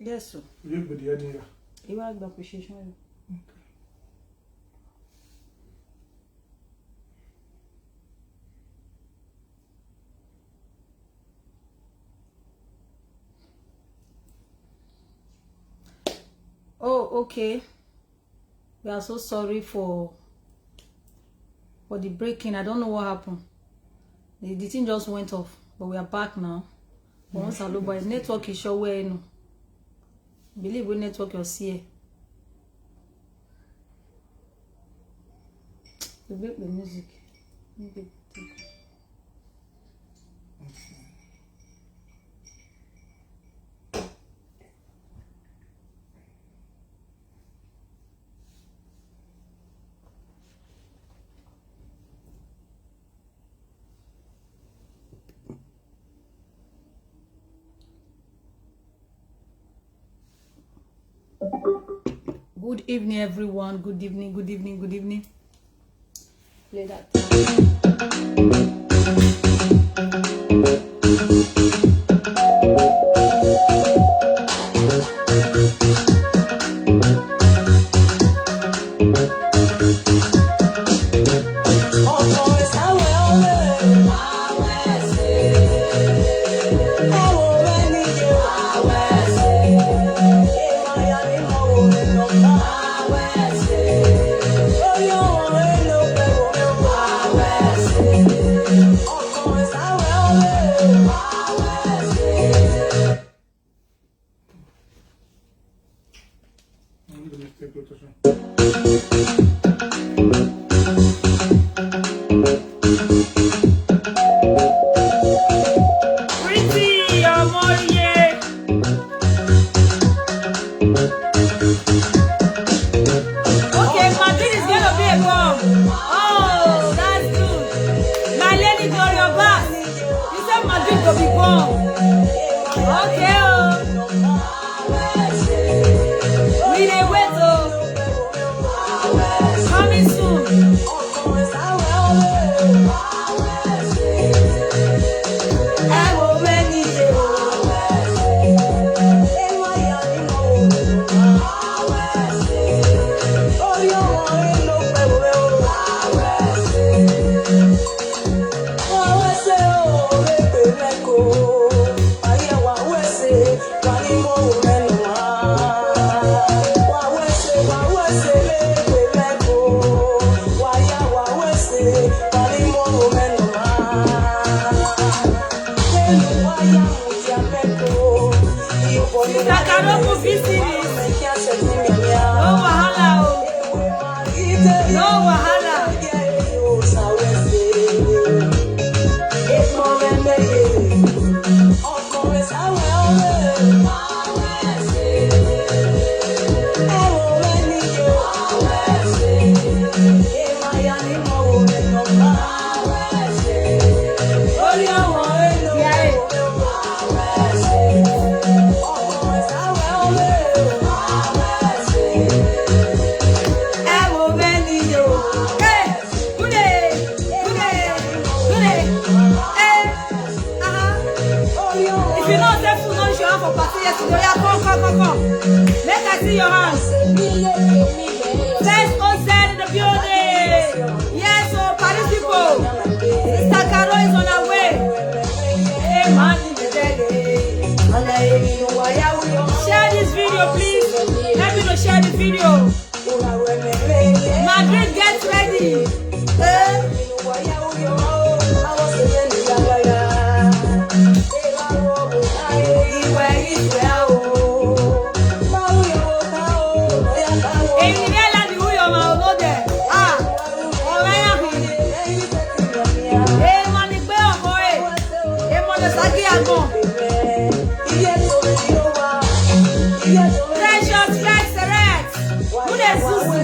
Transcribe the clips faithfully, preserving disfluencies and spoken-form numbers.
Yes, sir. You be the idea. You are the appreciation. Oh, okay. We are so sorry for for the breaking. I don't know what happened. The, the thing just went off, but we are back now. But once I look by network is sure where you know. Believe we network your C A. We break the music. Make it take. Good evening, everyone. Good evening, good evening, good evening. Play that. Pretty, ọmọ iye. Okay, Madrid is gonna be a bomb. Oh, that's good. My lady Gloria Bass, you said Madrid go be bomb. Okay, oh. We dey wait, oh. Coming soon. Sister Karoku, V C this. No wahala, oh. No wahala. If you know say food no show up for party yesterday, oya, come, come, come, come. Make I see your hands. First O Z in the building. Yes, so Paris people. Sister Caro is on her way. Hey, man, share this video, please. Help me to share the video. Madrid, get ready. Eh? Èyí ni ẹ láti wúyọ̀ máa lóde. Ah, ọ̀rẹ́ yà hàn. Èèmọ̀ ni pé ọkọ ẹ̀, èèmọ̀ lè ságí àgbọ̀n. Precious Rex, Rex. Who dey zuzu?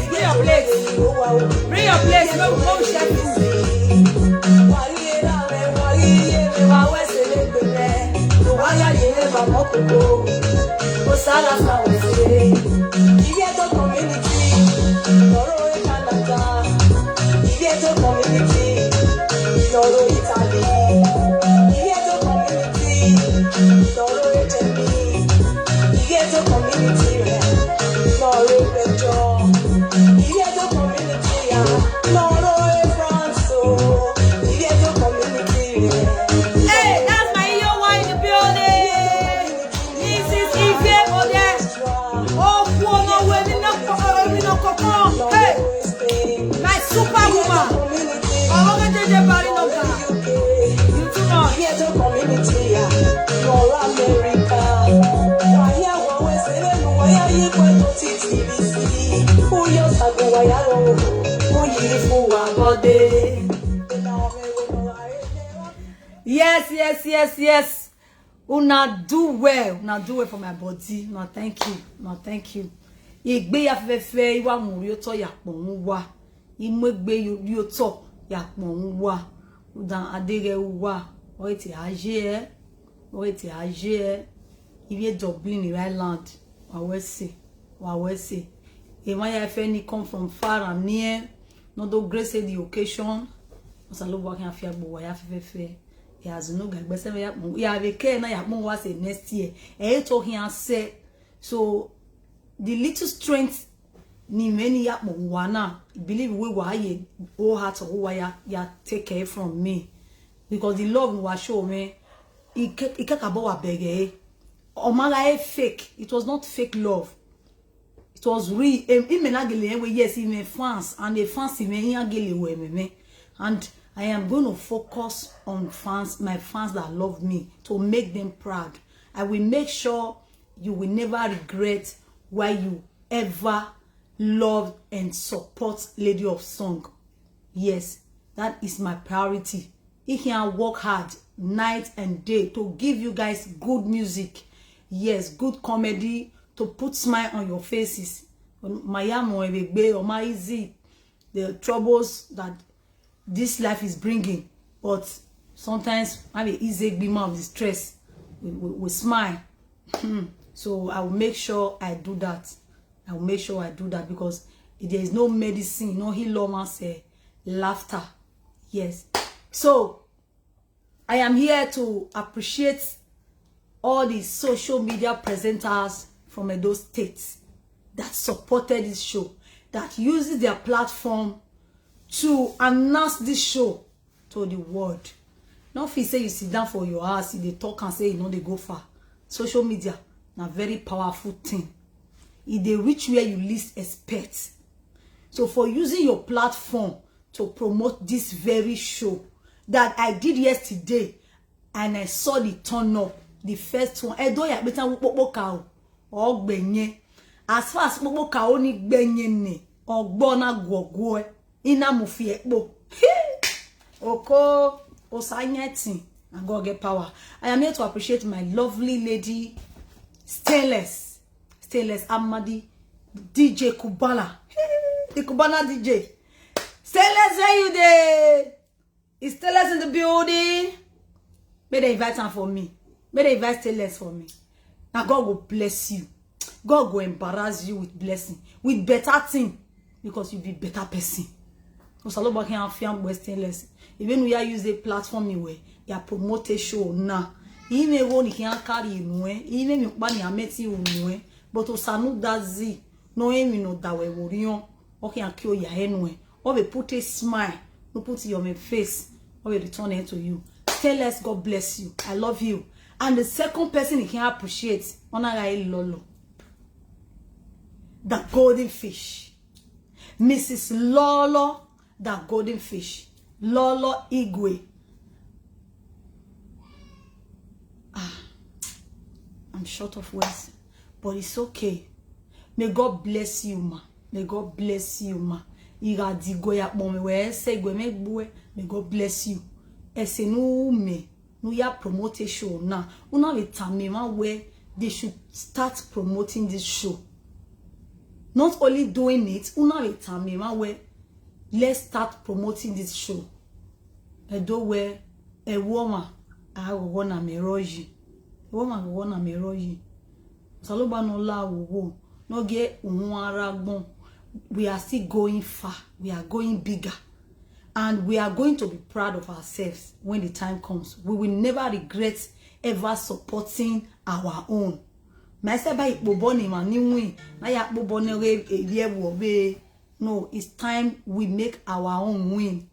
Bring your plate. Bring your plate. No, no share food. Osala South. Igeto community, Noro Canada. Igeto community, Noro Italy. Igeto community, Noro Germany. Igeto community, Noro Belgium. Igeto community, Noro France. Igeto community. Hey, that's my E O Y in the building. Missus Ivie Ode. Oh, no way, we no, we no, come on. Hey, my superwoman. Oh, my J J Barry no guy. You too much. Igeto community, Noro America. Why you always say, why you going to T T B C? Who you sagu, why you go? Who you for our body? Yes, yes, yes, yes. Una do well. Una do well for my body. Una thank you. Una thank you. Igbe ya fefe iwa mu ri oto ya pon wa. Imo egbe ri oto ya pon wa. Udan adere wa. O ti aje e. O ti aje e. Ibi Dublin, Ireland. Wa we se. Wa we se. E ma ya fe ni come from far and near. No do grace the occasion. Osalobua kin afia gbo wa ya fefe. E azu no ga gbese me ya pon. Ya be ke na ya pon wa se next year. E to hin ase. So the little strength ni many ya pon wa na. Believe we wa ye o heart o wa ya, ya take care from me. Because the love wa show me. Ike ike ka bo wa bege. Omara e fake. It was not fake love. It was real. Em, imenagele we, yes, in my fans and the fans in me agele we me me. And I am going to focus on fans, my fans that love me, to make them proud. I will make sure you will never regret why you ever love and support Lady of Song. Yes, that is my priority. He can work hard night and day to give you guys good music. Yes, good comedy to put smile on your faces. Mayamo ebegbe or my easy the troubles that this life is bringing. But sometimes I be easy be man of the stress. We, we, we smile. Hmm. So I will make sure I do that. I will make sure I do that because there is no medicine, no heal, man say laughter. Yes. So I am here to appreciate all the social media presenters from Edo State that supported this show, that uses their platform to announce this show to the world. No fit say you sit down for your house, you dey talk and say you no dey go far. Social media na very powerful thing. E dey reach where you least expect. So for using your platform to promote this very show that I did yesterday, and I saw the turn up, the first one. Edo ya betan popo ka o. O gbenye. As far as popo ka o ni gbenye ni. Ogbo na gwogwo e. Ina mu fi epo. Oko osanyeti. And God get power. I am here to appreciate my lovely lady, Stainless. Stainless Amadi, D J Kubana. The Kubana D J. Stainless, where you dey? Is Stainless in the building? May they invite am for me. May they invite Stainless for me. Now God will bless you. God will embarrass you with blessing, with better thing, because you be better person. Osaloba can have fiam Stainless. Even we are use a platform anyway. You are promote a show now. Even when he can carry you, even me bani ameti you, but Osanu dazi no emi no dawe worion. Okay, and kill your head. Or we put a smile, no put your face, or we return it to you. Stainless, God bless you. I love you. And the second person he can appreciate, Onarai Lolo. The golden fish. Missus Lolo, the golden fish. Lolo Igwe. Ah, I'm short of words, but it's okay. May God bless you, ma. May God bless you, ma. Igadigo ya pon we se gwe me gbuwe. May God bless you. Esenu me. No ya promote a show now. Una we tame ma where they should start promoting this show. Not only doing it, una be tami ma we. Let's start promoting this show. Edo we ewoma agogo na meroji. Ewoma agogo na meroji. Saloba no la wo. No ge unwara gbon. We are still going far. We are going bigger. And we are going to be proud of ourselves when the time comes. We will never regret ever supporting our own. Ma ese ba ikpobo ni ma ni win. Na ya kpobo ni re ebi ewo be. No, it's time we make our own win.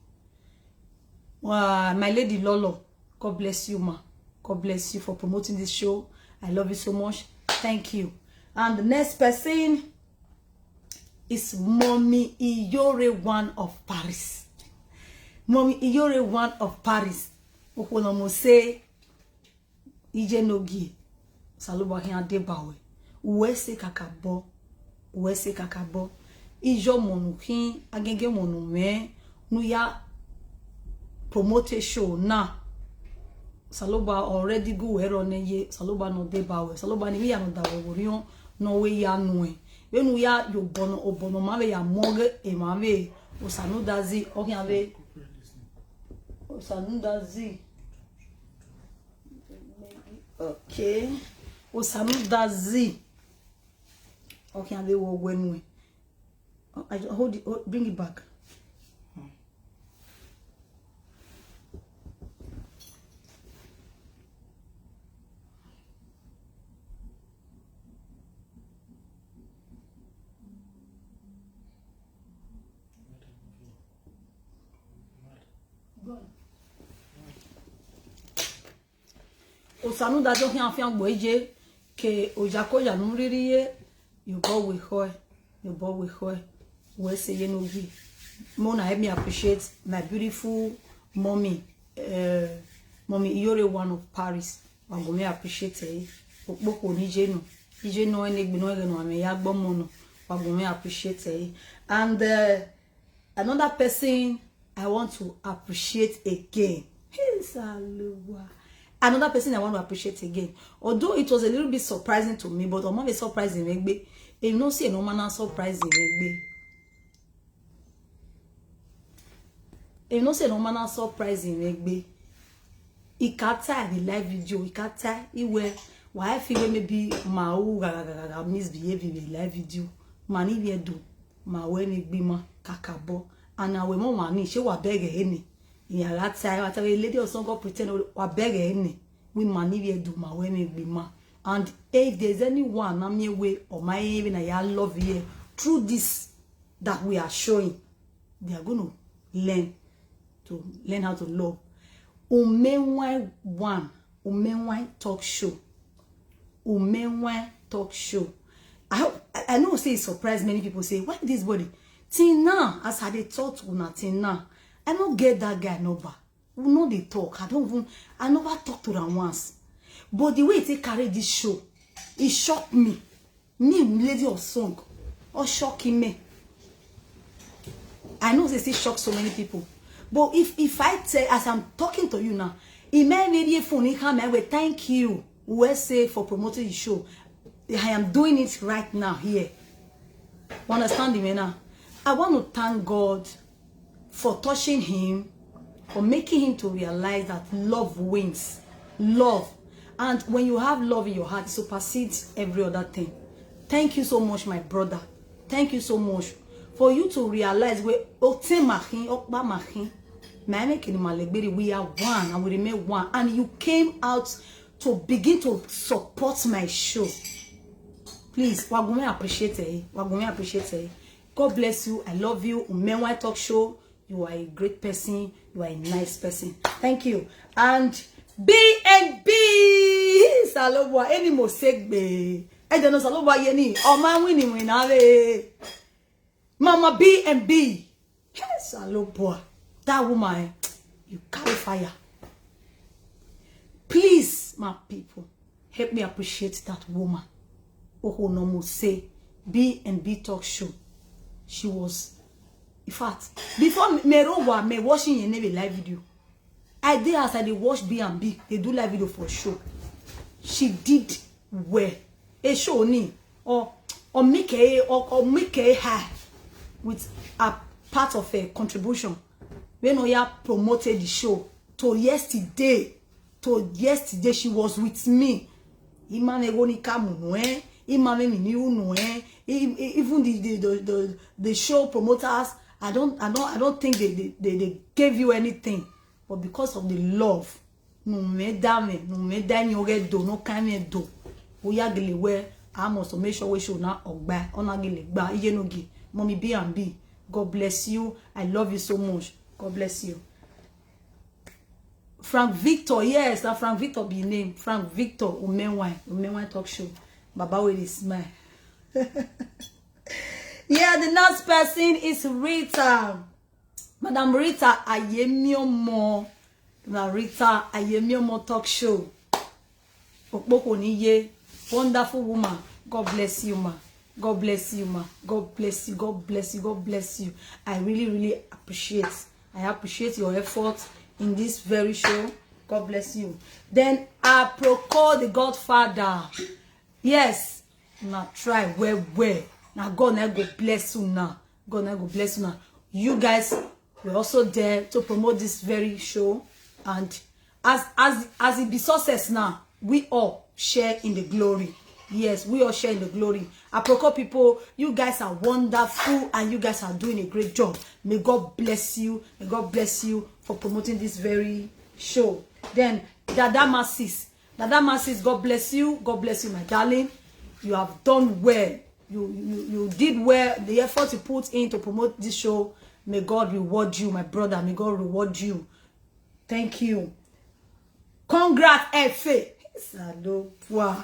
Uh, my lady Lolo, God bless you, ma. God bless you for promoting this show. I love you so much. Thank you. And the next person is Mommy Iyore One of Paris. Mommy Iyore One of Paris. Okwono mo say, ije no gi. Saloba hin ade bawe. Uwe se kakabo. Uwe se kakabo. Ijo monu hin agenge monu me. Nu ya promote show na. Saloba already go wero ne ye. Saloba no de bawe. Saloba ni mi ya no da wo worion. No we ya nu e. We nu ya yo bono obono ma we ya moge e ma we. Osanu dazi. Ohin ave. Osanu dazi. Okay. Osanu dazi. Okay, I will walk when we. I hold it. Hold, bring it back. Osanu dajo hian fian gbo ije ke ojako yanu riri ye. Yobo we hoe. Yobo we hoe. We say ye no gi. Mona, help me appreciate my beautiful mommy. Uh, Mommy Iyore One of Paris. I'm going to appreciate it. Okpoko ni je no. Ije no ene gbe no ege no ame ya gbo mo no. I'm going to appreciate it. And uh, another person I want to appreciate again. Hey, Salowa. Another person I want to appreciate again. Although it was a little bit surprising to me, but I'm not surprising. Maybe you know, see, no man surprising. Maybe you know, say no man surprising. Maybe ikata the live video. Ikata iwe. Why I feel maybe ma u gaga gaga misbehave in the live video. Mani we do. Ma we mi gbima kakabo. And I we mo mani she wa beg any. In a rat side, I tell a lady or some go pretend wa beg any. We mani we do ma we mi gbima. And if there's anyone na me way or my even I love here through this that we are showing, they are going to learn to learn how to love. Umenwai one, Umenwai talk show. Umenwai talk show. I hope I, I know say it surprised many people say, why this body? Till now, as I dey talk to una till now, I no get that guy number. We no dey talk. I don't even I never talk to am once. But the way he take carry this show, e shock me. Me, lady of song, or shocking me. I know they still shock so many people. But if if I tell as I'm talking to you now, it may be a phone in hand, I will thank you. We say for promoting the show. I am doing it right now here. You understand me now? I want to thank God for touching him, for making him to realize that love wins. Love. And when you have love in your heart, it supersedes every other thing. Thank you so much, my brother. Thank you so much for you to realize we ote mahin, okpa mahin. My making my legberi, we are one and we remain one. And you came out to begin to support my show. Please, Wagume appreciate it. Wagume appreciate it. God bless you. I love you. Umenwa Talk Show. You are a great person. You are a nice person. Thank you. And B and B Salowa, any mo segbe. I don't know Salowa yeni. Oh, man, winning, win, ave. Mama B and B. Hey, Salowa. That woman, eh, you carry fire. Please, my people, help me appreciate that woman. Oho no mo say B and B Talk Show. She was, in fact, before Mero wa me watching your name live video. I dey as I dey watch B and B. They do live video for show. She did well. A show ni. Oh, Omike, O-, Omike High with a part of a contribution. When Oya promoted the show to yesterday, to yesterday, she was with me. Imame Ronika Munue, Imame Miniu Nue, e-, e-, even the, the, the, the, the show promoters, I don't, I don't, I don't think they, they, they, they gave you anything. But because of the love, no me da me, no me da ni oge do, no kind me do. Oya gele we, I must make sure we show na ogba, ona gele gba, iye no gi. Mommy B and B, God bless you. I love you so much. God bless you. Frank Victor, yes, na Frank Victor be name. Frank Victor Omenwai, Omenwai Talk Show. Baba wey dey smile. Yeah, the next person is Rita. Madam Rita Ayemiomo. Madam Rita Ayemiomo Talk Show. Okpoko Niye, wonderful woman. God bless you, ma. God bless you, ma. God bless you. God bless you. God bless you. I really, really appreciate. I appreciate your effort in this very show. God bless you. Then Aproko, the Godfather. Yes, na try well, well. Na God na go bless you now. God na go bless you now. You guys were also there to promote this very show, and as, as, as it be success now, we all share in the glory. Yes, we all share in the glory. Aproko people, you guys are wonderful and you guys are doing a great job. May God bless you. May God bless you for promoting this very show. Then Dada Masis. Dada Masis, God bless you. God bless you, my darling. You have done well. You, you, you did well. The effort you put in to promote this show, may God reward you, my brother. May God reward you. Thank you. Congrats, Efe. Salopua.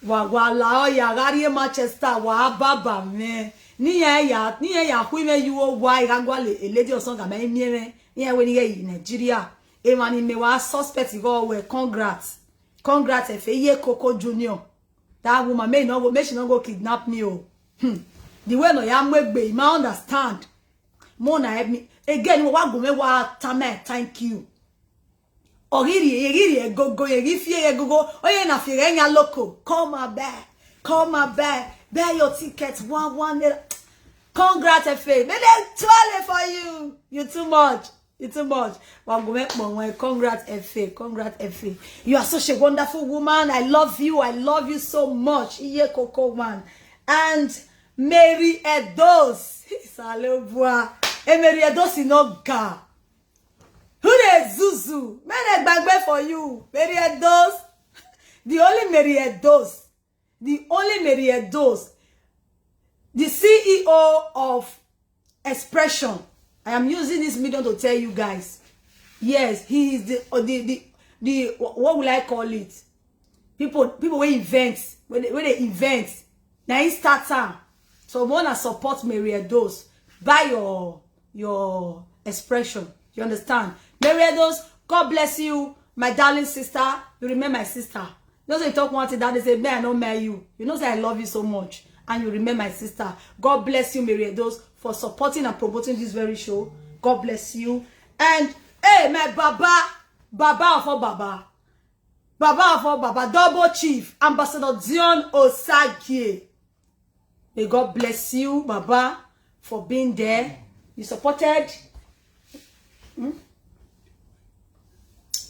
Wa, wa la oya gari Manchester, wa baba me. Ni ya ya, ni ya ya hui me you o wa ga gwa le, a lady or song ga me mi me. Ni ya we ni ye Nigeria. E ma ni me wa suspect go we, congrats. Congrats, Efe, ye Coco Junior. That woman may not go, may she not go kidnap me, oh. Hmm. The way no ya mwegbe, ma understand. More na help me. Again, wa go me wa tame, thank you. Ogiri, ogiri, e go go, e gi fie, e go go. Oye na fie, enya loco. Come my bag, come my bag. Buy your ticket, one, one naira. Congrats, Efe. May they twirl it for you. You too much. You too much. Wa go me pon wen. Congrats, Efe. Congrats, Efe. You are such a wonderful woman. I love you. I love you so much. Iye Coco one. And Mary Edos. Salobua. E Mary Edos inoga. Who dey zuzu? Men dey gbagbe for you. Mary Edos. The only Mary Edos. The only Mary Edos. The C E O of Expression. I am using this medium to tell you guys. Yes, he is the, uh, the, the, the, wh-, what will I call it? People, people wey invent, wey dey, wey dey invent. Na him start am. So wanna support Mary Edos. Buy your, your Expression. You understand? Mary Edos, God bless you, my darling sister. You remain my sister. You know say you talk one thing that day, say, "Man, I no marry you." You know say I love you so much, and you remain my sister. God bless you, Mary Edos, for supporting and promoting this very show. God bless you. And hey, my baba, baba of all baba, baba of all baba, double chief, Ambassador Dion Osagie. May God bless you, Baba, for being there. You supported. Hmm?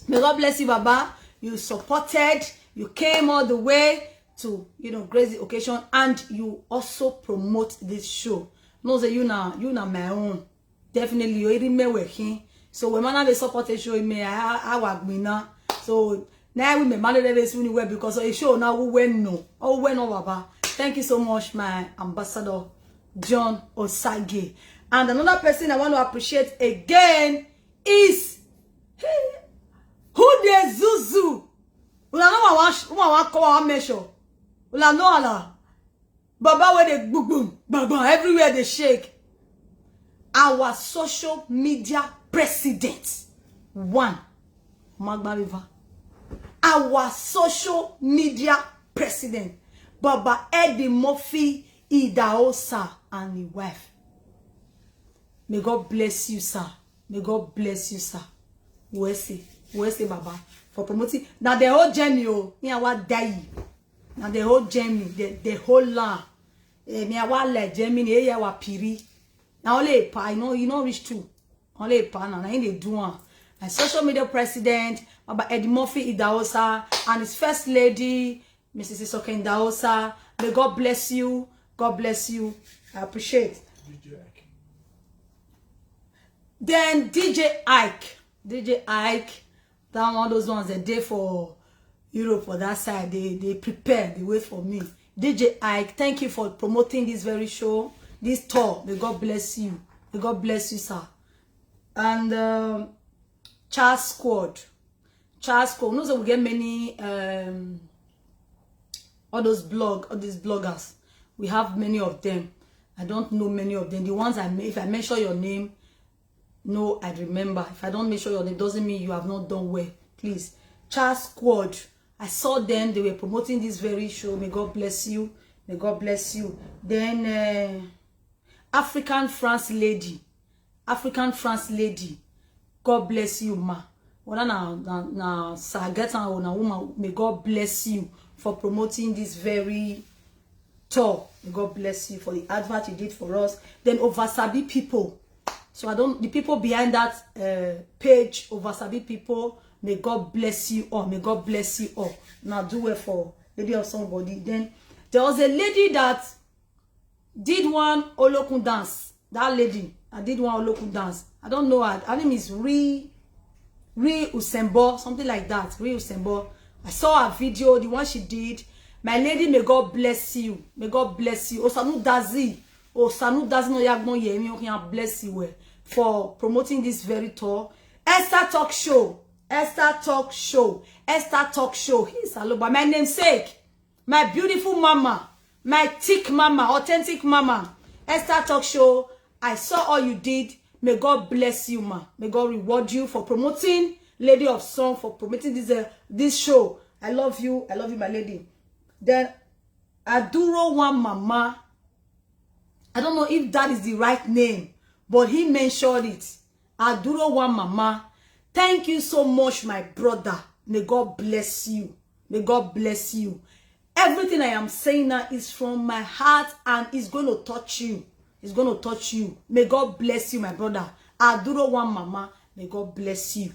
May God bless you, Baba. You supported. You came all the way to, you know, grace the occasion, and you also promote this show. No say you na, you na my own. Definitely, you even me working. So when man dey support a show, me, I, I, I work me now. So now we may manage this really well because a show now we win no. Oh, we no, Baba. Thank you so much, my ambassador, John Osage. And another person I want to appreciate again is who dey zuzu. Una know what, what, what call our measure. Una know Allah. Baba wey dey gbum gbum, gbum gbum, everywhere dey shake. Our social media president, one, Magba River. Our social media president, Baba Eddie Murphy Idahosa and his wife. May God bless you, sir. May God bless you, sir. We say, we say, Baba, for promoting. Now the whole journey, oh, yeah, what die. Now the whole journey, the, the whole land. Eh, me I want let Germany, eh, yeah, wa piri. Now only pa, you know, you know, reach two. Only pa now, na him dey do am. My social media president, Baba Eddie Murphy Idahosa, and his first lady, Missus Isoke Idahosa. May God bless you. God bless you. I appreciate. Then D J Ike. D J Ike, that one, those ones that dey for Europe, for that side, they, they prepare, they wait for me. D J Ike, thank you for promoting this very show, this tour. May God bless you. May God bless you, sir. And um, Charles Squad. Charles Squad. You know, so we get many, um, all those blog, all these bloggers. We have many of them. I don't know many of them. The ones I may, if I mention your name, no, I remember. If I don't mention your name, doesn't mean you have not done well. Please, Charles Squad. I saw them. They were promoting this very show. May God bless you. May God bless you. Then uh, African France lady. African France lady. God bless you, ma. Whether na na na sir get am or na woman, may God bless you for promoting this very tour. May God bless you for the advert you did for us. Then over Sabi people. So I don't, the people behind that uh, page, over Sabi people, may God bless you all. May God bless you all. Now do well for lady of somebody. Then there was a lady that did one Olokun dance. That lady, I did one Olokun dance. I don't know her. Her name is Ri Ri Usembo, something like that. Ri Usembo. I saw her video, the one she did. My lady, may God bless you. May God bless you. Osanu Dazi. Osanu Dazi no Yagbon Yemi. Okay, I bless you well for promoting this very tour. Esther Talk Show. Esther Talk Show. Esther Talk Show. He's Aloba. My namesake. My beautiful mama. My thick mama. Authentic mama. Esther Talk Show. I saw all you did. May God bless you, ma. May God reward you for promoting Lady of Song, for promoting this uh, this show. I love you. I love you, my lady. Then Aduro One Mama. I don't know if that is the right name, but he mentioned it. Aduro One Mama. Thank you so much, my brother. May God bless you. May God bless you. Everything I am saying now is from my heart and it's going to touch you. It's going to touch you. May God bless you, my brother. Aduro One Mama, may God bless you.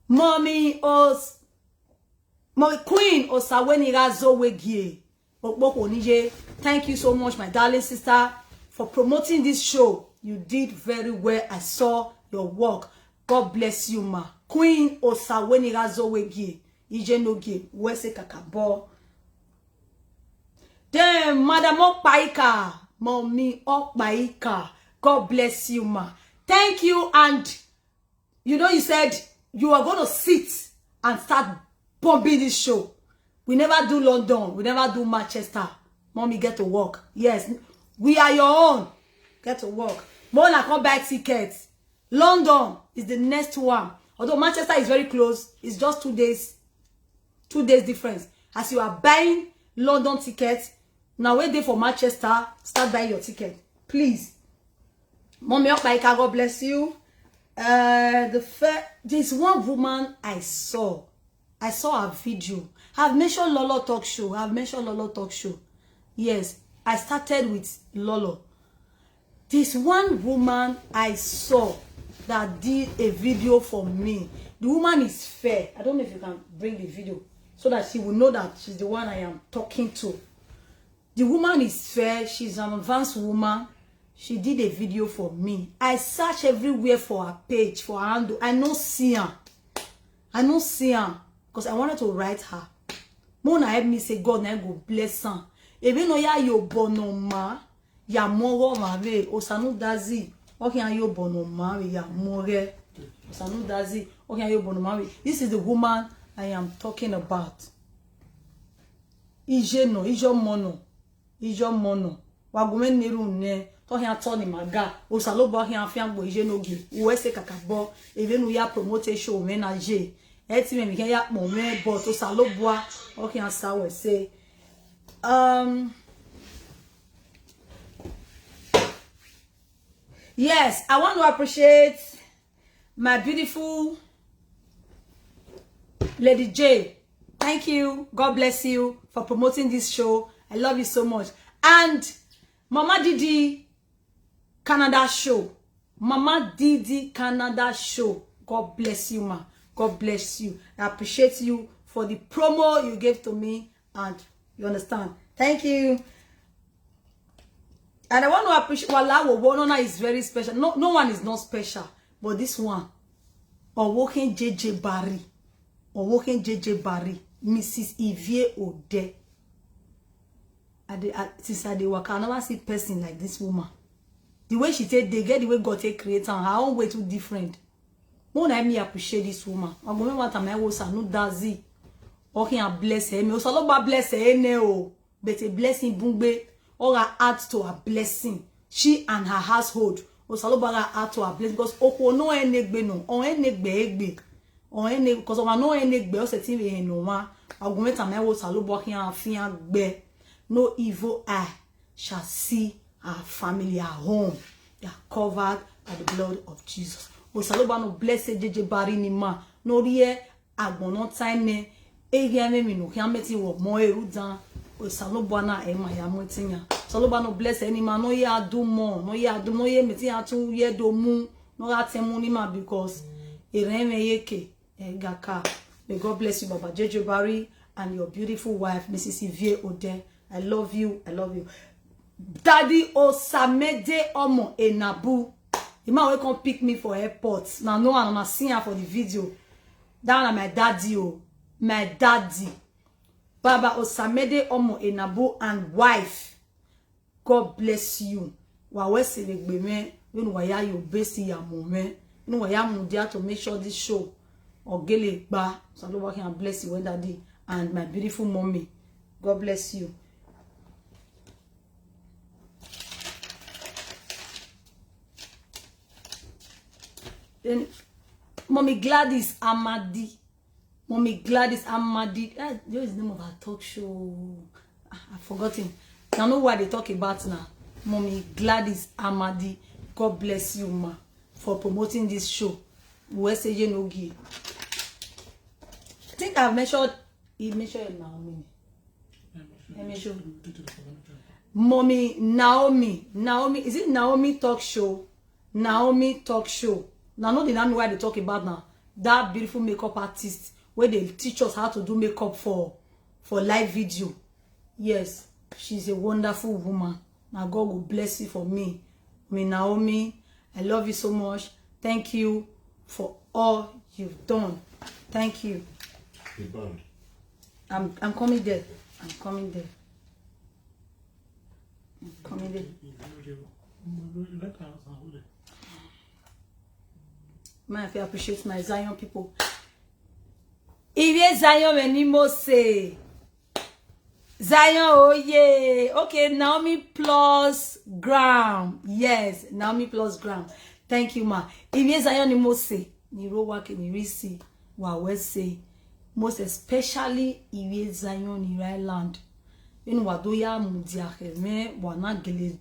Mommy Os Mommy Queen Osawenira Zowegie Okpokonije. Thank you so much, my darling sister, for promoting this show. You did very well. I saw your work. God bless you, ma. Queen Osawenira Zowegie Ijenogie Wese Kakabo. Then Madam Okpaika, Mommy Okpaika, God bless you, ma. Thank you, and you know, you said you are going to sit and start bombing this show. We never do London. We never do Manchester. Mommy, get to work. Yes, we are your own. Get to work. Mona, come buy tickets. London is the next one. Although Manchester is very close, it's just two days. Two days difference. As you are buying London tickets, now wait there for Manchester, start buying your ticket. Please. Mommy Okpaika, God bless you. Uh, the first, there's one woman I saw. I saw her video. I've mentioned Lolo Talk Show. I've mentioned Lolo Talk Show. Yes, I started with Lolo. This one woman I saw that did a video for me. The woman is fair. I don't know if you can bring the video so that she will know that she's the one I am talking to. The woman is fair. She's an advanced woman. She did a video for me. I search everywhere for her page, for her handle. I no see her. I no see her because I wanted to write her. Mona help me say God na go bless her. Ebe no ya yo bono ma ya moro ma ve Osanu Dazi. Okay, yo bono ma ve ya more. Osanu Dazi. Okay, yo bono ma ve. This is the woman I am talking about. Ije no, ijo mono. Ijo mono. Wagume niru ne. To hia to ni maga. Osalobo hia fiangbo ije no gi. Uwese kakabo. Even we are promote show me na je. Eti me mi ya po me but Osalobo. Okay, I saw we say. Um. Yes, I want to appreciate my beautiful Lady J. Thank you. God bless you for promoting this show. I love you so much. And Mama Didi Canada show. Mama Didi Canada show. God bless you, ma. God bless you. I appreciate you for the promo you gave to me, and you understand. Thank you. And I want to appreciate Walawo Wonona is very special. No, no one is not special, but this one, Owoken J J Barry. Owoken J J Barry, Missus Ivie Ode. I dey, I, since I dey waka, I never see person like this woman. The way she take dey, get the way God take create am, her own way too different. More na me appreciate this woman. I go make one time I was no dazi. Okay, I bless her. Me Osaloba bless her ne o. But a blessing bungbe. Or her add to her blessing. She and her household. Osaloba add to her blessing because oko no enegbe no. O enegbe egbe. O ene because of no enegbe o setting we no one. I go make time I was Osaloba can afian gbe. No evil eye shall see our family, our home. They are covered by the blood of Jesus. Osaloba no blessed J J Barry ni ma. No rie agbono time ne. Ege me mi no can meti wo mo eru dan. Osaloba na e ma ya mo tinya. Osaloba no bless any man. No ye adu mo. No ye adu. No ye meti atu ye do mu. No ga temu ni ma because ere me yeke. Egaka. May God bless you, Baba J J Barry, and your beautiful wife, Missus Ivie Ode. I love you. I love you. Daddy Osamede Omo Enabu. The man will come pick me for airport. Now, no one I see her for the video. That one na my daddy, oh. My daddy. Baba Osamede Omo Enabu and wife. God bless you. Wa we se le gbe me. You know why you best ya mo me. You know why I'm there to make sure this show. Ogele gba. So Lord can bless you when that day. And my beautiful mommy. God bless you. Then Mommy Gladys Amadi. Mommy Gladys Amadi. Ah, what is the name of her talk show? Ah, I've forgotten. I know what they talk about now. Mommy Gladys Amadi. God bless you, ma, for promoting this show. We say you know gi. I think I've mentioned, he mentioned Naomi. Let me show. Mommy Naomi. Naomi, is it Naomi Talk Show? Naomi Talk Show. Now, not the Naomi why they talk about now. That beautiful makeup artist where they teach us how to do makeup for for live video. Yes, she's a wonderful woman. Now God will bless you for me. Me Naomi, I love you so much. Thank you for all you've done. Thank you. The band. I'm I'm coming there. I'm coming there. I'm coming there. Man, if you appreciate my Zion people. If you Zion anymore say Zion, oh yeah. Okay, Naomi plus Graham. Yes, Naomi plus Graham. Thank you, ma. If you Zion anymore say Niro Wake Nirisi Wawese. Most especially Iwe Zion in Ireland. You know what do ya mudia me wana gele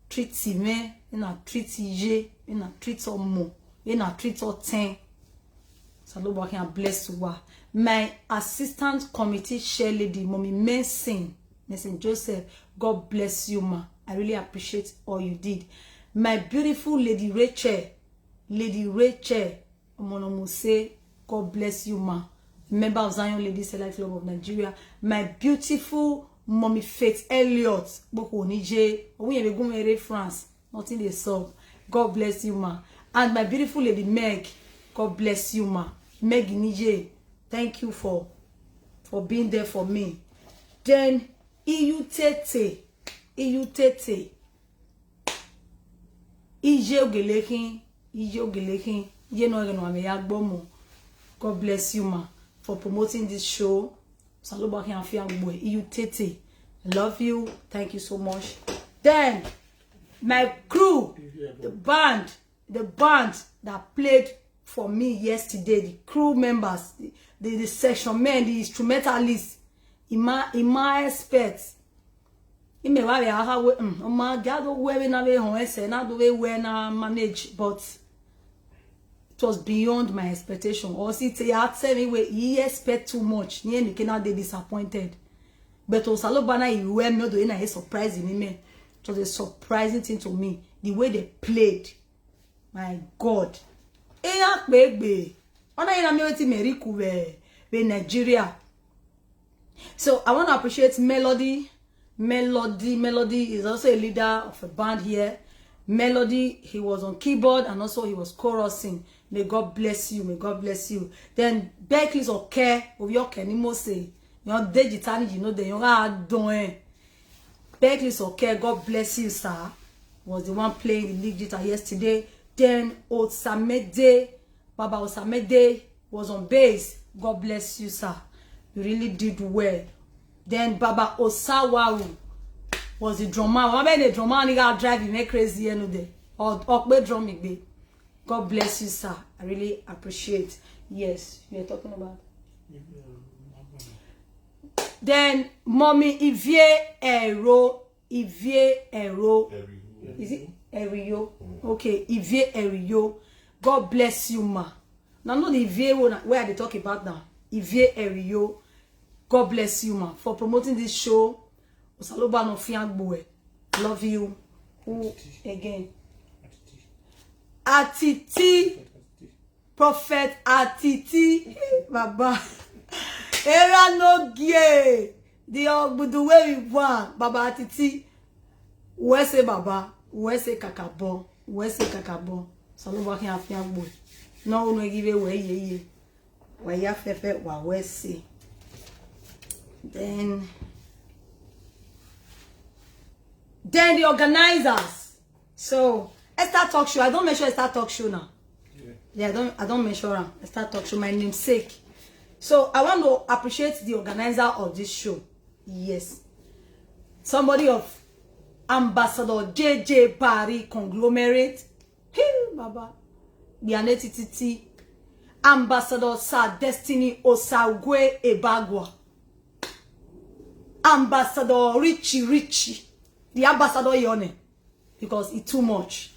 treat me, you know treat ye, you know treat omo, you know treat ten. So Lord can bless you. My assistant committee chair lady, Mommy Mason, Mason Joseph, God bless you, ma. I really appreciate all you did. My beautiful lady Rachel, Lady Rachel Omonomose, God bless you, ma. Member of Zion Ladies Select Club of Nigeria. My beautiful Mommy Faith Elliott, Boko Nije, Owunyebe Gumere France, nothing dey sup. God bless you, ma. And my beautiful lady Meg, God bless you, ma. Meg Nije, thank you for for being there for me. Then Iyutete, Iyutete, Ije Ogelekin, Ije Ogelekin, Ije no Ogelekin, Ame Yagbomo. God bless you, ma, for promoting this show. Saloba Afiangbo, Iyutete. I love you. Thank you so much. Then my crew, the band, the band that played for me yesterday, the crew members, the, the, the section men, the instrumentalists, Ima Ima experts. Ime wa ya ha we um ma ga do we we na we hon ese na do we we na manage, but It was beyond my expectation. Or see, say, I tell me, wait, he expect too much. Ni emi kena dey disappointed. But Osaloba na he wear me, although na he surprise me, man. It was a surprising thing to me. The way they played. My God. Eya pegbe. Ona ina mi wetin Meriku we, we Nigeria. So I want to appreciate Melody. Melody, Melody is also a leader of a band here. Melody, he was on keyboard and also he was chorusing. May God bless you. May God bless you. Then Berkeley Oke, Oyoke ni mo say. You know, Deji Tani, you know, the young are doing. Berkeley Oke, God bless you, sir. Was the one playing the lead guitar yesterday. Then Osamede, Baba Osamede was on bass. God bless you, sir. You really did well. Then Baba Osawaru was the drummer. One man the drummer and he got driving me crazy another. Or or drum igbe. God bless you, sir. I really appreciate. Yes, you're talking about. Then Mommy Ivie Ero, Ivie Ero. Is it Erio? Okay, Ivie Erio. God bless you, ma. Now, not the Ivie one where they talk about now. Ivie Erio. God bless you, ma, for promoting this show. Osaloba no fiangboe. Love you. Who again? Atiti. Prophet Atiti. Baba. Era no gie. The Ogbudu wey we born. Baba Atiti. We say Baba. We say Kakabo. We say Kakabo. Osaloba can fiangboe. No, no give away. Ye, ye. Waya fefe wa wese. Then, then the organizers. So Esther Talk Show. I don't mention Esther Talk Show now. Yeah, I don't. I don't mention her. Esther Talk Show. My namesake. So I want to appreciate the organizer of this show. Yes, somebody of Ambassador J J Barry conglomerate. Hey, Baba. Biane Tititi. Ambassador Sir Destiny Osagwe Ebagwa. Ambassador Richie Richie. The ambassador Yone. Because it's too much.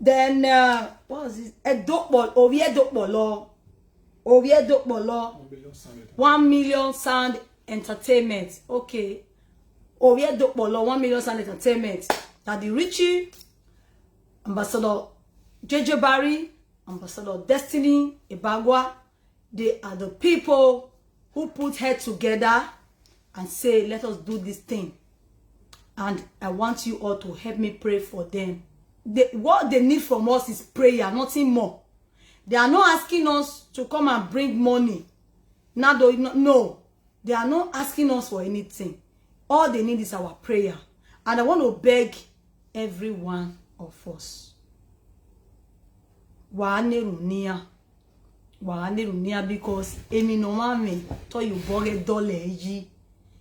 Then, uh, what was this? Edokpol, Ovi Edokpolo. Ovi Edokpolo. One Million Sound Entertainment. Okay. Ovi Edokpolo, One Million Sound Entertainment. Daddy Richie, Ambassador J J Barry, Ambassador Destiny Ebagwa. They are the people who put head together and say, "Let us do this thing." And I want you all to help me pray for them. They, what they need from us is prayer, nothing more. They are not asking us to come and bring money. Now, no, no, they are not asking us for anything. All they need is our prayer. And I want to beg every one of us. Wa nerunia. Wa nerunia because emi no mame to you boge dole yi.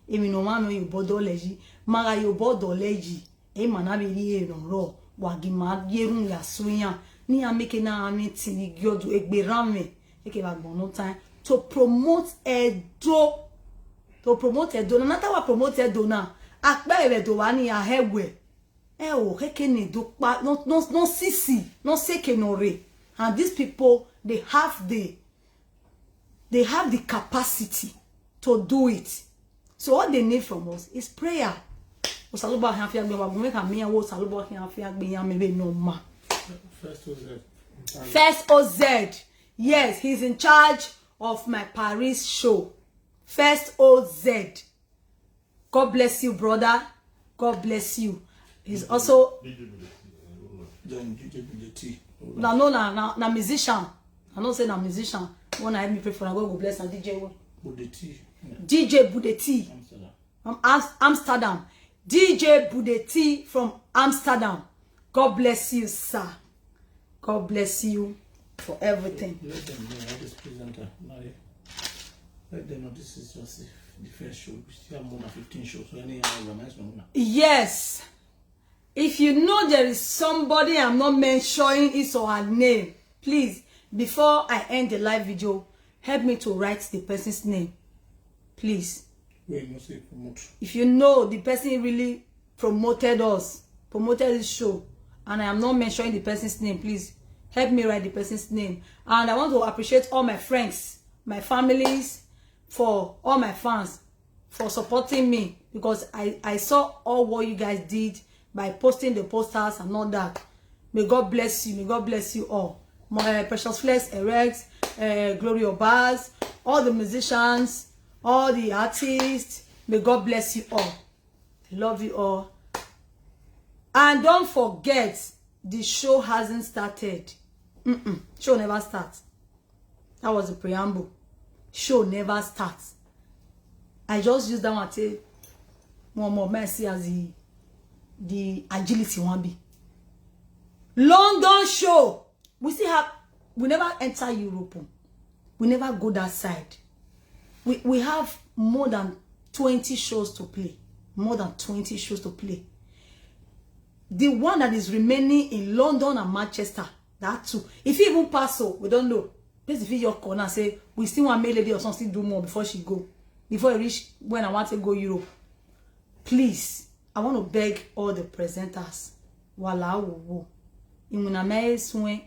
Emi no mame you bo dole yi. Maga you bo dole yi. E mana bi ri e no ro. Wa gi ma yerun ya suya. Ni a make na ami ti ni gyodu egbe rame. Eke ba gbon no time to promote Edo. To promote Edo. Na nata wa promote Edo na. Akpe ebe do wa ni a hewe. E o keke ni do pa no no no sisi no seke no re. And these people, they have the they have the capacity to do it. So all they need from us is prayer. Osaloba can fear gbe wa make am me wo Osaloba can fear gbe ya me be no ma. First O Z. First O Z. Yes, he's in charge of my Paris show. First O Z. God bless you, brother. God bless you. He's also Then D J B J T. Na no na na, na musician. I know say na musician. When I help me pray for, na God go bless na D J one. Budeti. D J Budeti. Amsterdam. From Am- Amsterdam. D J Budeti from Amsterdam. God bless you, sir. God bless you for everything. Let them know, all this presenter. Now, let them know this is just the, the first show. We still have more than fifteen shows. So anyhow, organize one now. Yes. If you know there is somebody I'm not mentioning his or her name, please, before I end the live video, help me to write the person's name. Please. Wait, no say promote. If you know the person really promoted us, promoted this show, and I am not mentioning the person's name, please Help me write the person's name. And I want to appreciate all my friends, my families, for all my fans, for supporting me, because I, I saw all what you guys did by posting the posters and all that. May God bless you. May God bless you all. My, uh, Precious Flex, Erex, uh, Glory Obas, all the musicians, all the artists. May God bless you all. I love you all. And don't forget, the show hasn't started. Mm-mm. Show never starts. That was the preamble. Show never starts. I just use that one to one more mercy as the the agility one be. London show. We still have, we never enter Europe. We never go that side. We we have more than twenty shows to play. More than twenty shows to play. The one that is remaining in London and Manchester, that two. If you even pass, so we don't know. Please, if you your corner, say we still want make lady or something do more before she go, before I reach when I want to go Europe. Please, I want to beg all the presenters. Wala wo wo. Imuna me swen.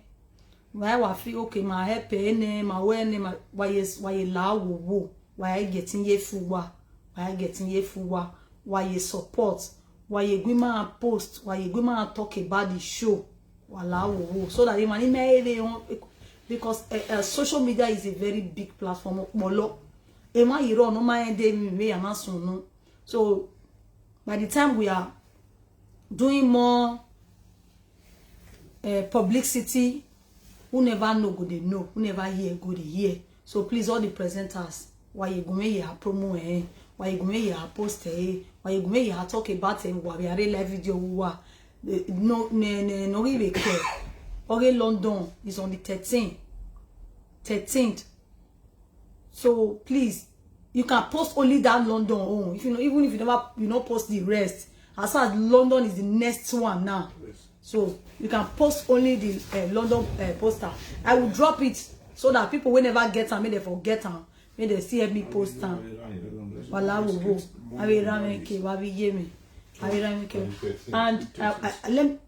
Why wa fi okay, my help ene, my wene, my why yes, why la wo wo. Why getting ye fuwa. Why getting ye fuwa. Why ye support. Why ye gwima post. Why ye gwima talk about the show. Wala wo wo. So that imani me ebe on, because uh, uh, social media is a very big platform. Molo. Ema iro no ma ende mi me amasun no. So by the time we are doing more uh, publicity, who never know go dey know, who never hear go dey hear. So please, all the presenters, why you go make your promo eh? Why you go make your post eh? Why you go make your talk about eh? Why we are live video wa? Eh, no, ne ne no give a care. Okay, London is on the thirteenth. Thirteenth. So please, you can post only that London own. If you know, even if you never, you no post the rest. As far as London is the next one now, so you can post only the uh, London uh, poster. I will drop it so that people will never get am, make they forget am, make they see help me post am. Wala wo wo. I will run make it. I will hear me. I will run make it. And I, I, let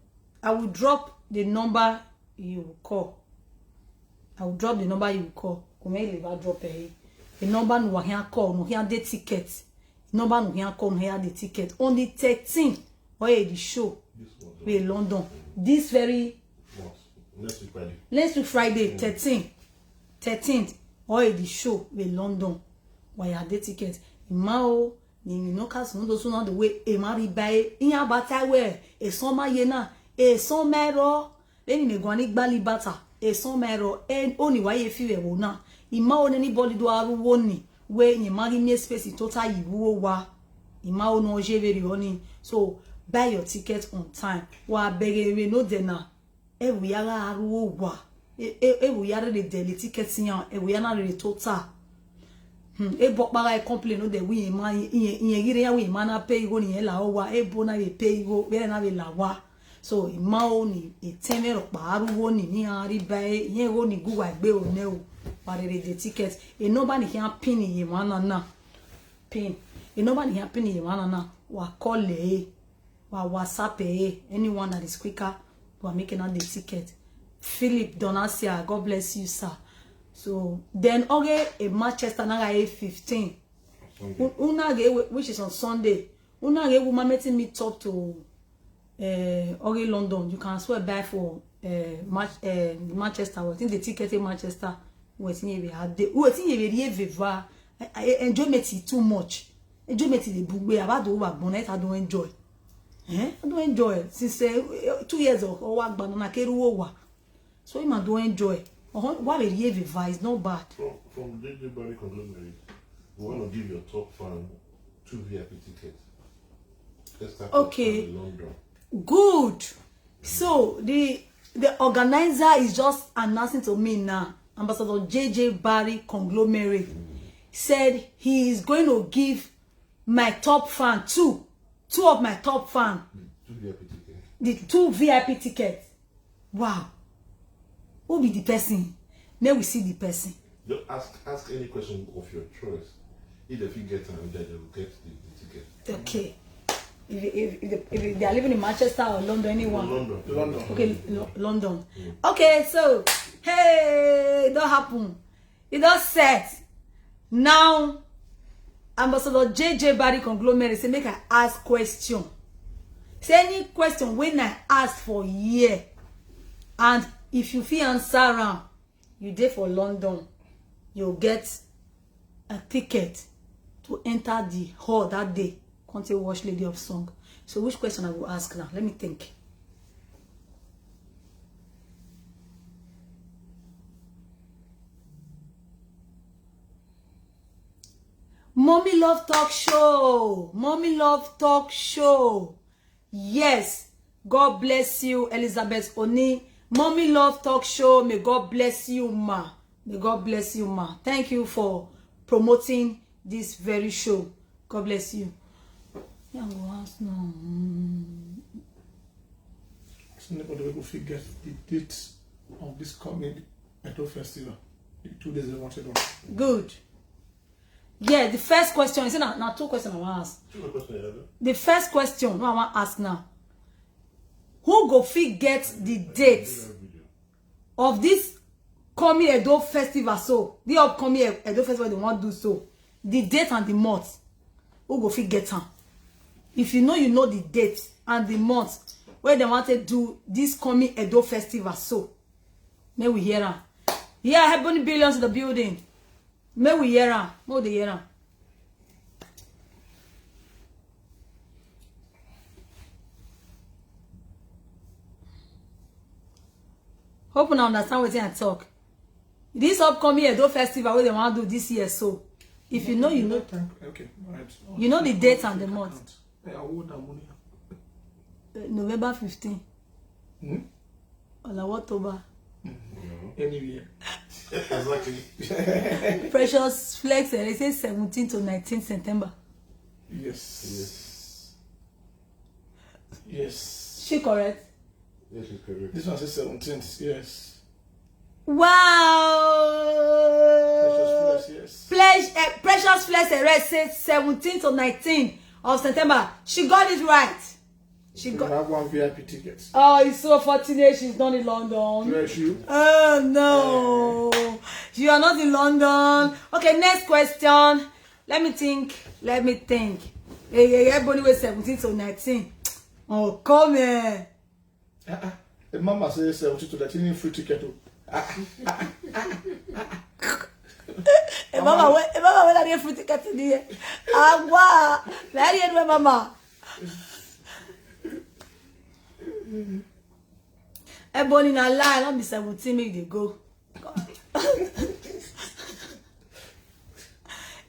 I will drop the number you call. I will drop the number you call. Come here, leave, I drop it. The number no here call, no here the ticket. The number no here call, no here the ticket. On the thirteenth, or the show we London. This very next week Friday. Next week Friday, thirteen. Thirteenth, or the show we London. Why are the ticket? Imao, ni no cast no do so na the way e ma ri bai. Iya bata we, e so ma ye na, e so mero. Then in a guani gbali bata, e so mero, and only why if you will na. Ima on anybody do aru woni, where you magi me space in total you wo wa. Ima on no je very oni. So buy your ticket on time. Wa bege we no dena. E we yara aru wo wa. E e e we yara the daily tickets yan. E we yara the total. Hmm. E bo para e complain no de we ma yen yen gire ya we ma na pay go ni e la o wa. E bo na we pay go. We na we la wa. So ima oni e teme ro paru oni ni ari bai yen oni gu wa gbe o ne o. Wa rere the ticket. E number ni here pin ye ma na na. Pin. E number ni here pin ye ma na na. Wa call e. Wa WhatsApp e. Anyone that is quicker, wa make na the ticket. Philip Donasia, God bless you, sir. So then okay, a Manchester na a fifteen. Sunday. U- Una ge, which is on Sunday. Una ge woman meeting me talk to uh, Ori London. You can swear buy for uh, Manch- uh, Manchester. I think the ticket in Manchester. Wetin ye be had dey. Wetin ye be dey viva. Enjoyment is too much. Enjoyment is the bugbe. About the over bonnet. I don't enjoy. Eh? I don't enjoy since uh, two years of Owa Banana Keru Owa. So him I don't enjoy. Uh-huh. Why be dey viva is not bad. From from J J Barry Conglomerate, we want to give your top fan two V I P tickets. Let's start with Okay. London. Good. So the the organizer is just announcing to me now. Ambassador J J Barry Conglomerate said he is going to give my top fan two, two of my top fan, Two V I P tickets. The two V I P tickets. Wow. Who be the person? May we see the person. Just ask ask any question of your choice. If they fit get am, then they will get the, the ticket. Okay. If, if, if, they- if they are living in Manchester or London, anyone. London. London. Okay, Lo- London. Okay, so hey, it don't happen. It don't set. Now, Ambassador J J Barry Conglomerate say make I ask question. Say any question when I ask for here, and if you feel answer am, you dey for London, you get a ticket to enter the hall that day. Come take watch Lady of Song. So which question I will ask now? Let me think. Mommy Love Talk Show. Mommy Love Talk Show. Yes. God bless you, Elizabeth Oni. Mommy Love Talk Show. May God bless you, ma. May God bless you, ma. Thank you for promoting this very show. God bless you. Yeah, I'm gonna ask now. Mm. So nobody will forget the date of this coming Edo Festival. The two days they wanted on. Good. Yeah, the first question is now, now two questions I want to ask. Two questions, yeah. The first question wey I wan ask now, who go fit get the date of this coming Edo festival? So the upcoming E- Edo festival they wan do so, the date and the month, who go fit get am? If you know, you know the date and the month where they want to do this coming Edo festival. So may we hear am. Yeah, Heavenly Billions in the building. May we hear am. May we dey hear am. Hope una understand wetin I talk. This upcoming Edo festival wey dem wan do this year, so if you know, you know, Thank- Okay, all right. You know the date and the month. Yeah, I want that money. uh, November fifteen. Hmm? Or na October. Anywhere. Exactly. Precious Flex, eh, they say seventeen to nineteen September. Yes. Yes. She correct? Yes, it's correct. This one says seventeenth. Yes. Wow. Precious Flex, yes. Pledge, uh, Precious Flex Erez says seventeen to nineteen of September. She got it right. She You got. Have one V I P ticket. Oh, it's so fortunate she's not in London. Bless you. Oh no, you are not in London. Okay, next question. Let me think. Let me think. Hey, hey, everybody was seventeen to nineteen. Oh, come here. Uh-uh. The mama says seventeen to nineteen free ticket. Oh. Hey, mama, where, hey, mama, where are you free ticket in here? Agua, where are you, mama? Ebony, na lie, not be seventeen, make they go.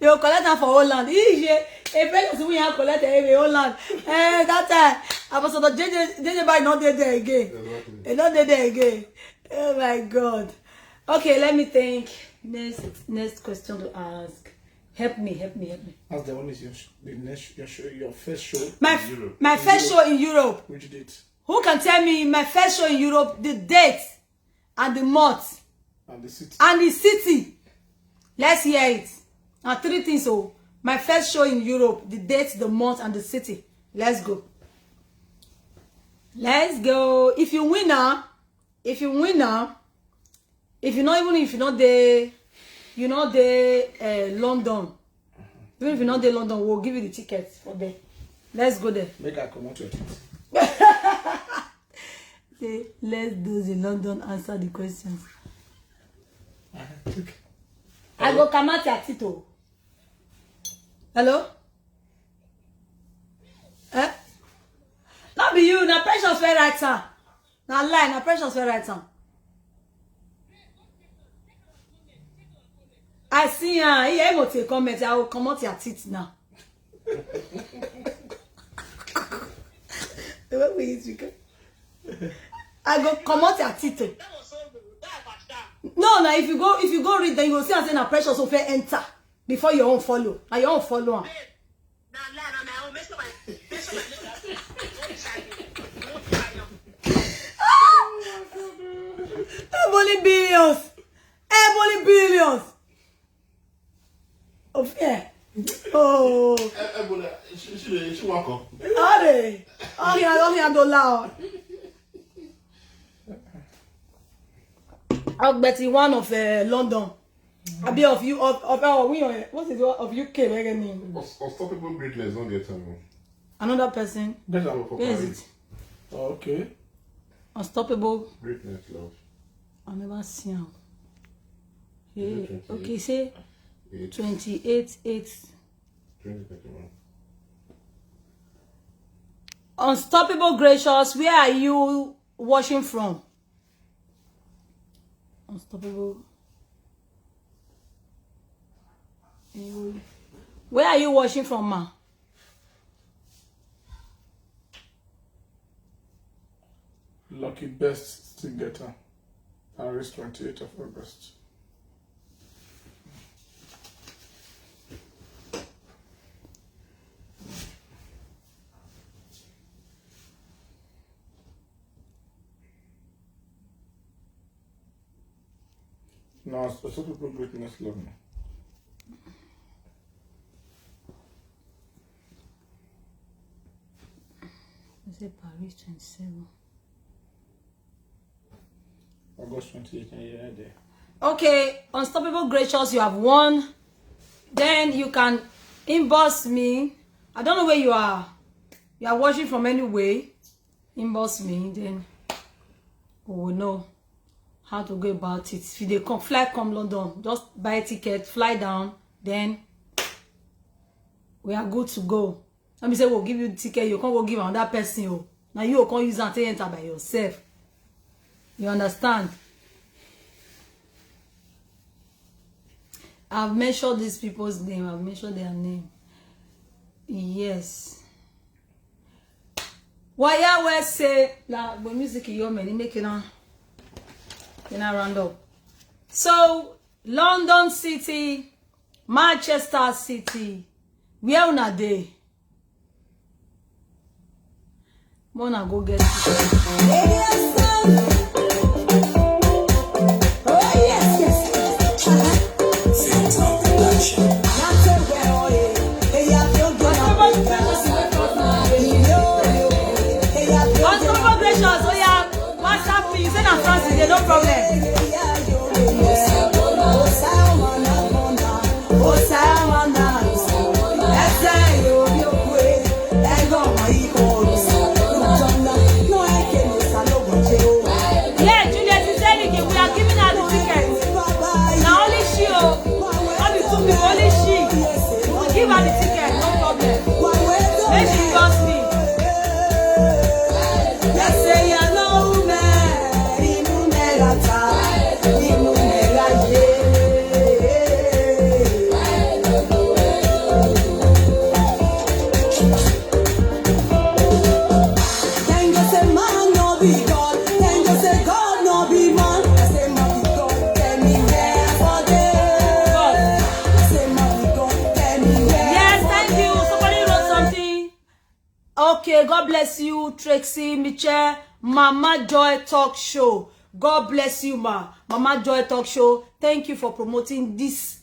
You collect am for Holland. Ije, a person wey you collect am in Holland. Eh, that time, Ambassador J J, J J Barry not dey there again. Exactly. They not dey there again. Oh my God. Okay, let me think. Next, next question to ask. Help me, help me, help me. That's the one is your sh- the next your show, your first show. My f- my first show in Europe. Which date? Who can tell me my first show in Europe, the date and the month And the city. and the city? Let's hear it. Now three things. So my first show in Europe, the date, the month, and the city. Let's go. Let's go. If you win now, if you win now, if you not even if you not there, you not there uh, London. Even if you not there London, we'll give you the tickets for there. Let's go there. Make I come out your teeth. Say, let's do the London answer the questions. Okay. I go come out your tito. Hello? Eh? Not be you, na Precious wey write am. Na lie, na Precious wey write am. I see am. He able to comment. I will come out your teeth now. The way we use you. I go come out your teeth. No, now if you go if you go read, then you go see and say na Precious wey enter before your own follow. Na your own follow am. Ebony Billions. Ebony Billions. Of yeah. Oh. Ebola, she, Ọrịa ọhịa dola. Ogbeti, one of uh, London. Abi of you of of uh, we on what is it of U K? Where name? Unstoppable greatness don get am. Another person. Get am for Paris. Oh, okay. Unstoppable greatness, love. I never see him. Hey, okay, say twenty-eight eight. twenty twenty-one. Unstoppable Gracious, where are you watching from? Unstoppable. Where are you watching from, ma? Lucky best still get am. Paris, twenty-eighth of August. Now, specific people greatness love me. I say Paris twenty-seven. August twenty-eighth, yeah, there. Okay, Unstoppable Gracious, you have won. Then you can inbox me. I don't know where you are. You are watching from anywhere. Inbox me, then we will know how to go about it. If you dey come, fly come London, just buy a ticket, fly down, then we are good to go. Let me say we'll give you the ticket, you can't go give another person. Oh. Now you can't use and take enter by yourself. You understand? I've mentioned these people's name. I've mentioned their name. Yes. Waya we say la the music you many make it on. In a round up. So London City, Manchester City, where una dey? Mona go get Unstoppable Gracious, oh yeah, WhatsApp me, you say na France, no problem. Yeah, Juliet is saying we are giving her the ticket. Now only she, oh, not the two people, only she. We'll give her the ticket, no problem. Make she trust me. Yes, thank you. Somebody wrote something. Okay, God bless you, Trixie Michelle, Mama Joy Talk Show. God bless you, ma. Mama Joy Talk Show. Thank you for promoting this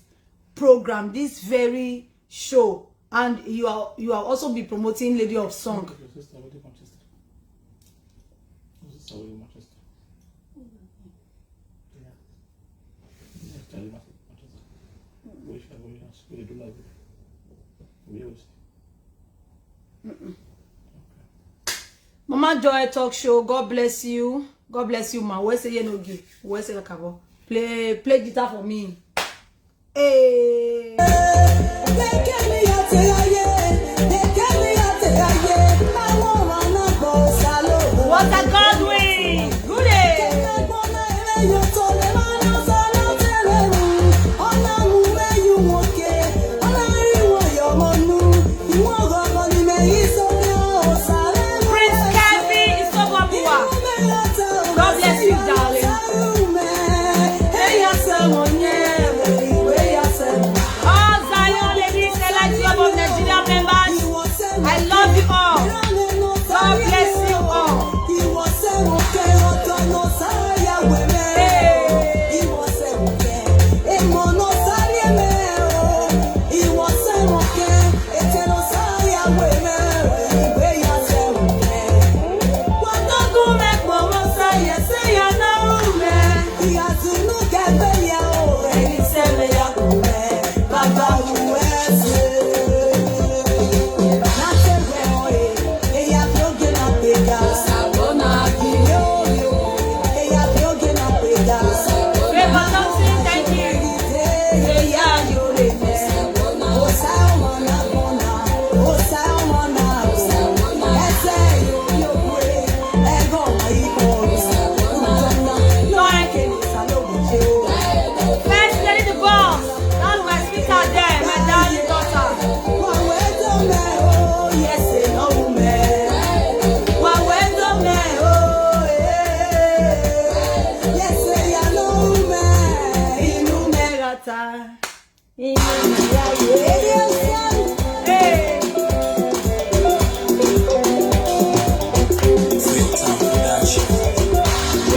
program, this very show, and you are you are also be promoting Lady of Song. Your sister, what do you want, sister? Your sister, what do you want, sister? Yeah. Yes, tell you, my sister. What is it? What you should, what you should, what you do like it? What you always say? Mama Joy Talk Show, God bless you. God bless you, ma. Where say you no give? Where say kabo? Play, play guitar for me. Hey. What a Godwin! Good day! Prince Kevin Isobobua. God bless you, darling. All Zion Ladies Elite Club of Nigeria members, I love you all. God bless you all. Hey. Hey. Free time production.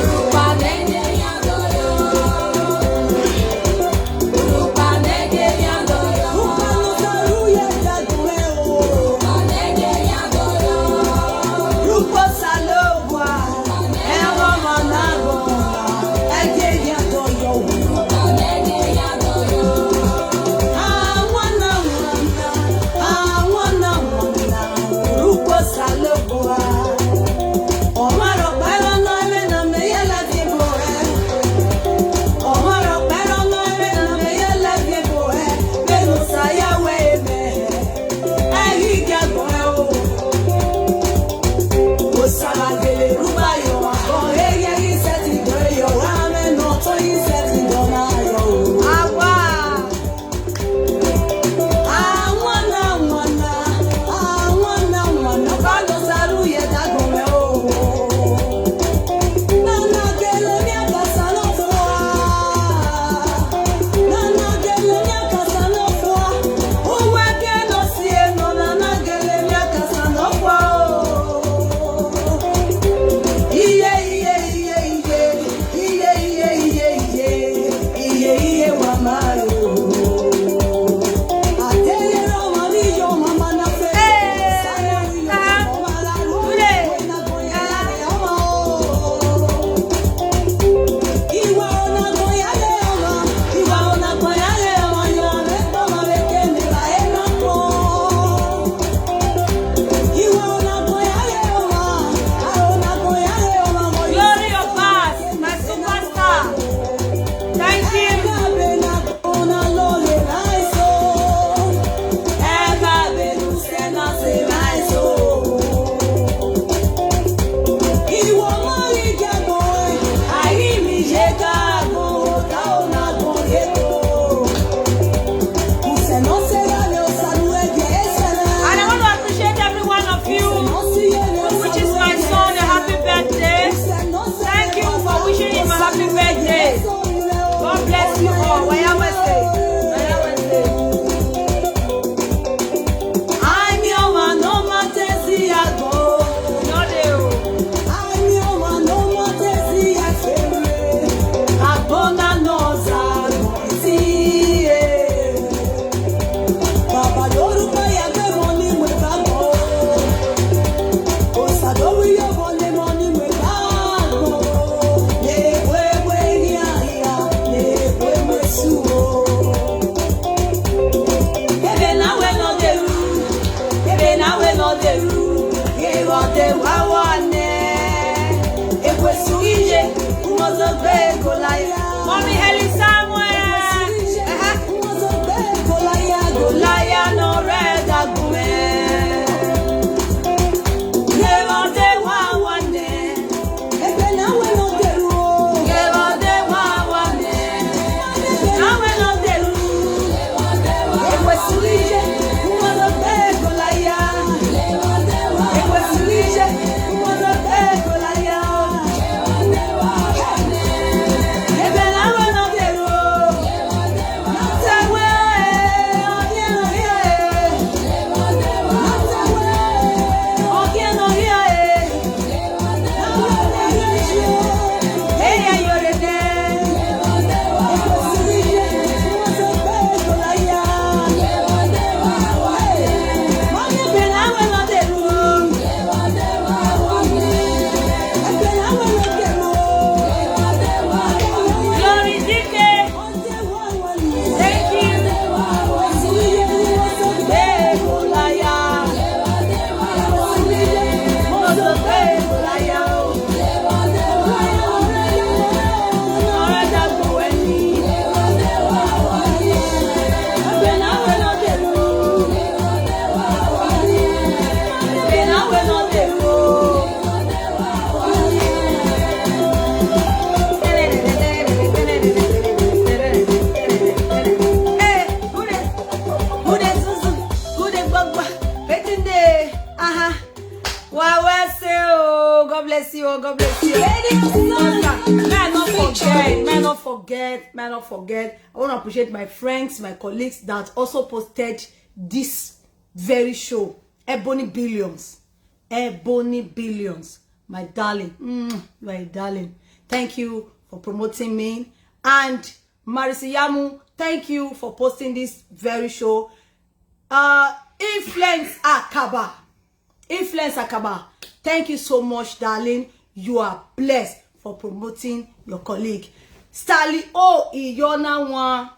Glory of God, my superstar. Thank you. And I want to appreciate every one of you who wishes my son a happy birthday. Thank you for wishing him a happy birthday. God bless you all. Waya Wednesday. Waya Wednesday. Anyị ọma n'ọma tezi ya go. No dey o. Anyị ọma n'ọma tezi ya fere. Abona noza go ti e. Baba lórúkọ ya gbé wọn ní ìwé bá bọ̀. Òsàdó wí yóò wọlé mọ́ ní ìwé bá bọ̀. Lè wéwé ní àyà, lè wéwé sùn o. Ebe na we no dey rule, ebe na we no dey rule, ye go dey wawa ne. Ekwesu ije, umozo gbe Goliath. Mommy Helen Samuel. Ekwesu ije, umozo gbe Goliath, Goliath no red agume. Ye go dey wawa ne. May I not forget, may I not forget, may I not forget. I want to appreciate my friends, my colleagues that also posted this very show. Ebony Billions. Ebony Billions. My darling. Mm, you are a darling. Thank you for promoting me. And Marisiyamu, thank you for posting this very show. Uh, Influence Akaba. Influence Akaba. Thank you so much, darling. You are blessed for promoting your colleague. Stanley O Iyona Wan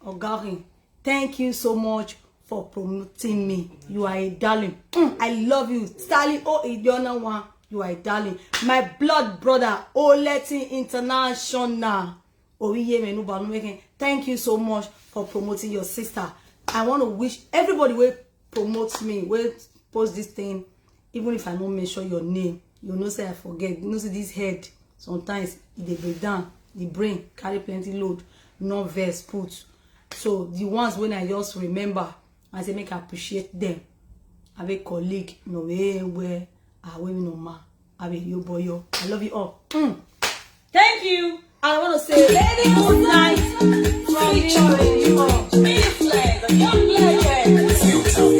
Ogarin. Thank you so much for promoting me. You are a darling. Mm, I love you. Stanley O Iyona Wan, you are a darling. My blood brother, Oletin International. Owiye Menuba Numeke. Thank you so much for promoting your sister. I want to wish everybody will promote me, will post this thing, even if I don't mention your name. You know, say I forget. You know, say this head, sometimes e dey break down, the brain carry plenty load, no verse put. So the ones when I just remember, I say make I appreciate them. I have a colleague, no way where I will no ma. I will you boy yo. I love you all. Mm. Thank you. I want to say good night from me to you all. Young legend.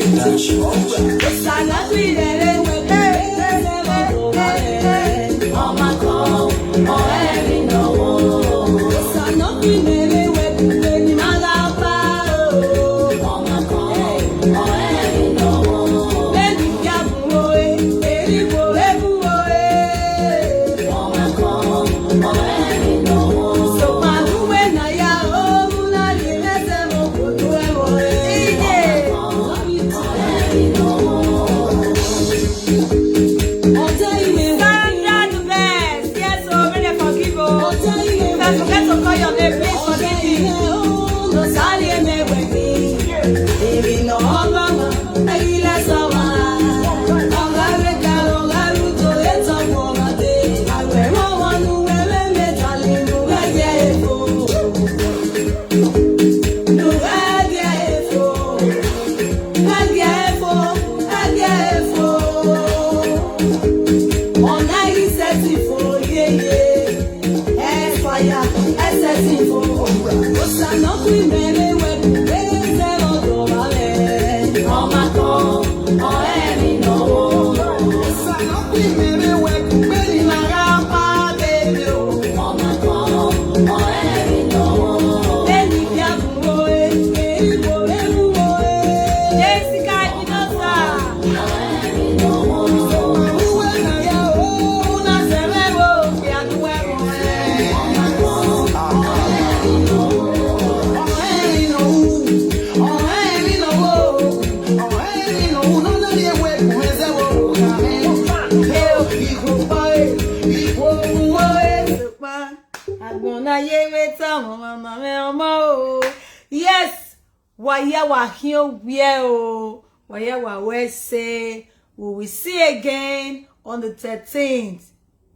Yes, waya wa here where oh, waya wa we say we will see again on the thirteenth.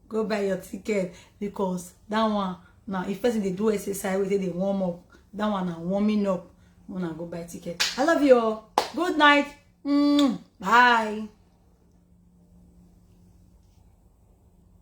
Go buy your ticket because that one now if person they do exercise, we say they warm up. That one now warming up. Wanna go buy ticket. I love you all. Good night. Mm, bye.